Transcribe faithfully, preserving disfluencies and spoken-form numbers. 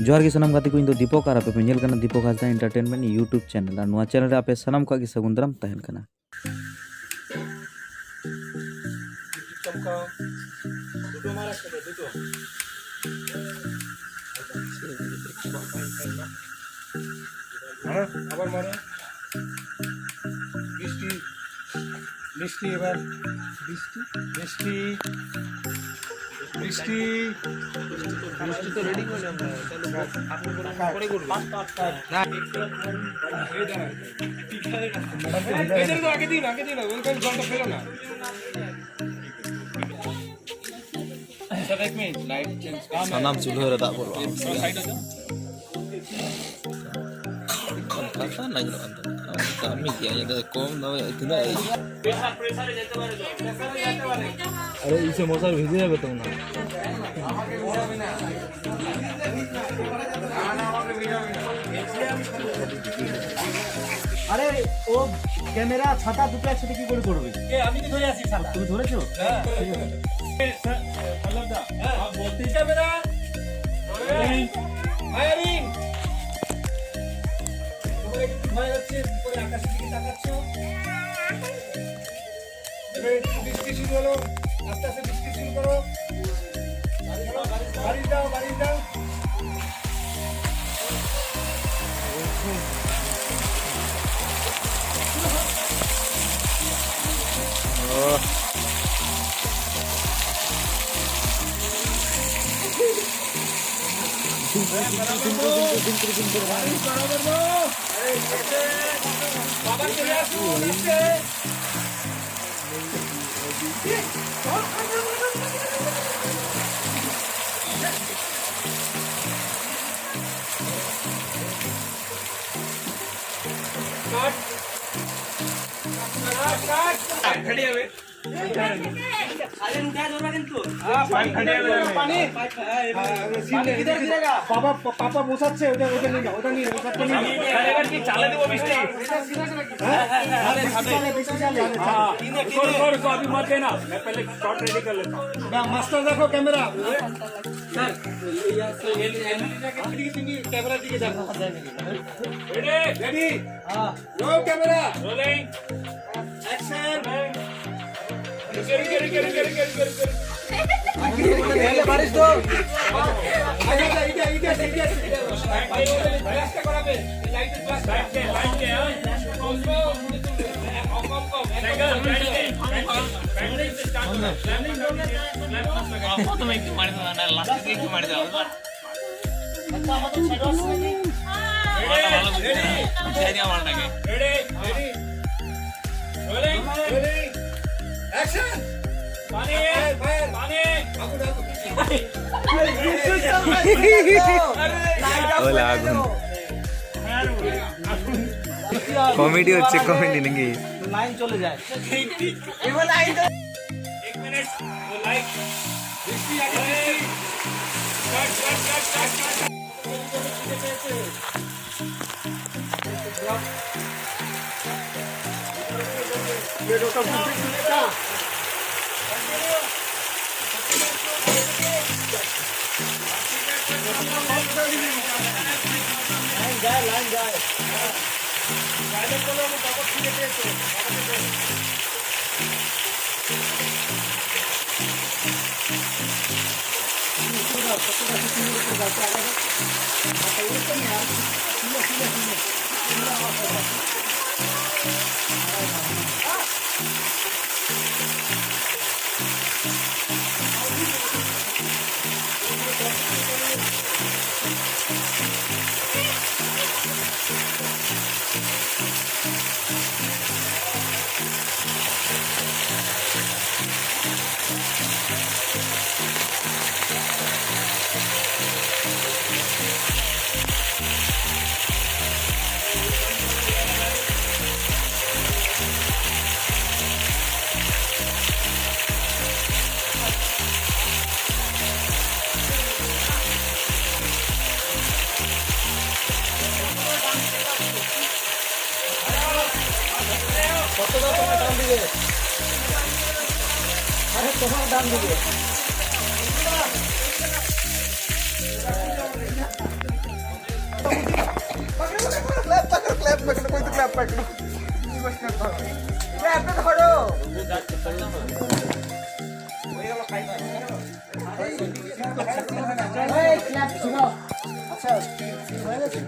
ᱡᱚᱦᱟᱨ ᱜᱮ ᱥᱟᱱᱟᱢ ᱜᱟᱛᱮ ᱠᱚ, ᱤᱧ ᱫᱚ ᱫᱤᱯᱚᱠ ᱟᱨ ᱟᱯᱮ ᱯᱮ ᱧᱮᱞ ᱠᱟᱱᱟ ᱫᱤᱯᱚᱠ ᱦᱟᱸᱥᱫᱟ ᱮᱱᱴᱟᱨᱴᱮᱱᱢᱮᱱᱴ YouTube ᱪᱮᱱᱮᱞ᱾ ᱟᱨ ᱱᱚᱣᱟ ᱪᱮᱱᱮᱞ ᱨᱮ ᱟᱯᱮ ᱥᱟᱱᱟᱢ ᱠᱚᱣᱟᱜ ᱜᱮ ᱥᱟᱹᱜᱩᱱ ᱫᱟᱨᱟᱢ ᱛᱟᱦᱮᱱ ᱠᱟᱱᱟ᱾ ᱪᱚᱢᱠᱟᱣ, দুটো মার একসাথে, দুটো। হ্যাঁ, আবার মারো। বৃষ্টি, বৃষ্টি এবার। বৃষ্টি, বৃষ্টি, বৃষ্টি। বৃষ্টি তো রেডি করে আমরা, তাহলে আপনি করে, পরে করবেন। না। এই দাঁড়ান। এই দাঁড়ান, আগে দিন, আগে দিন, ওইখানে জলটা ফেলো না। ᱥᱟᱱᱟᱢ ᱪᱩᱞᱦᱟᱹ ᱨᱮ ᱫᱟᱜ ᱵᱚᱞᱚᱜᱼᱟ᱾ ᱠᱟᱛᱷᱟ ᱞᱟᱹᱭ ᱜᱟᱱᱚᱜᱼᱟ᱾ ᱠᱟᱹᱢᱤ ᱜᱮᱭᱟ, ᱤᱧ ᱫᱚ ᱠᱚᱢ ᱫᱚ ᱛᱤᱱᱟᱹᱜ? ᱟᱨᱮ, ᱤᱥᱮ ᱢᱚᱥᱟᱨ ᱵᱷᱤᱡᱮ ᱡᱟᱵᱮ ᱛᱚ ᱱᱟ᱾ আরে, ও ক্যামেরা, ছাতা দুটো একসাথে কি করে করবে? এ, আমি তো ধরে আছি ছাতা। তুমি ধরেছো? হ্যাঁ। ঠিক আছে। এ, স্যার, আল্লাহ দা, হ্যাঁ। আপ বলতে ক্যামেরা, ফায়ারিং। তোমার একটু ভয় হচ্ছে, উপরে আকাশের দিকে তাকাচ্ছ। এবার একটু বৃষ্টি শুরু হলো, আস্তে আস্তে বৃষ্টি শুরু করো। বাড়ি দাও, বাড়ি দাও। বাড়ি বরাবর দাও। বাবা চলে আসুন, আসছে। কাট। কাট, কাট। রেডি হবে। अरे रुका, जरूरत है तो। हाँ, पानी, पानी, पानी। हाँ, पानी किधर गिरेगा? पापा, पापा बोसाচ্ছে, ওটা, ওটা নিয়ে নাও, ওটা নিয়ে নাও, ওটা নিয়ে নাও। এবার কি চালে দেবো বৃষ্টি? হ্যাঁ? হ্যাঁ, বৃষ্টি চালে, বৃষ্টি চালে। हाँ, रुको, रुको, रुको, अभी मत देना, मैं पहले शॉट रेडी कर लेता हूँ। না, মাস্টার দেখো ক্যামেরা। স্যার, এই, এই, এই, এদিকে তুমি ক্যামেরার দিকে দেখো। রেডি? রেডি? হ্যাঁ। Roll camera. রোলিং। অ্যাকশন। रुके, रुके, रुके। पहले बारिश दो। आगे जा, इधर, इधर, इधर। फ्लैश का करा बे। Light flash. लाइट के, लाइट के, हाँ। कम, कम, कम। साइकिल, बैटरी, बैटरी, बैटरी से स्टार्ट होना है। लैंडिंग करने के लिए फ्लैश मत लगा। প্রথমে একটু মারি দাও, না, লাস্টে একটু মারি দাও। Ready, ready. Ready, ready. Rolling, rolling. Action. পানি, ফায়ার, ফায়ার। পানি। আগুন, আগুন। ওলা আগুন। কমেডি হচ্ছে, কমেডি নাকি? লাইন চলে যায়। এবার লাইন তো এক মিনিট, ও লাইট। বৃষ্টি আগে, বৃষ্টি। কাট, কাট, কাট, কাট, কাট। লাইন যায়, লাইন যায়। কত দাও তোমার দাম দিবে? আরে তোমার দাম দিবে। ক্ল্যাপ পাকড়ো, ক্ল্যাপ পাকড়ো, ক্ল্যাপ পাকড়ো, কই তো ক্ল্যাপ পাকড়ো। ক্ল্যাপ তো ধরো। এই ক্ল্যাপ ছিল। আচ্ছা, হয়ে গেছে।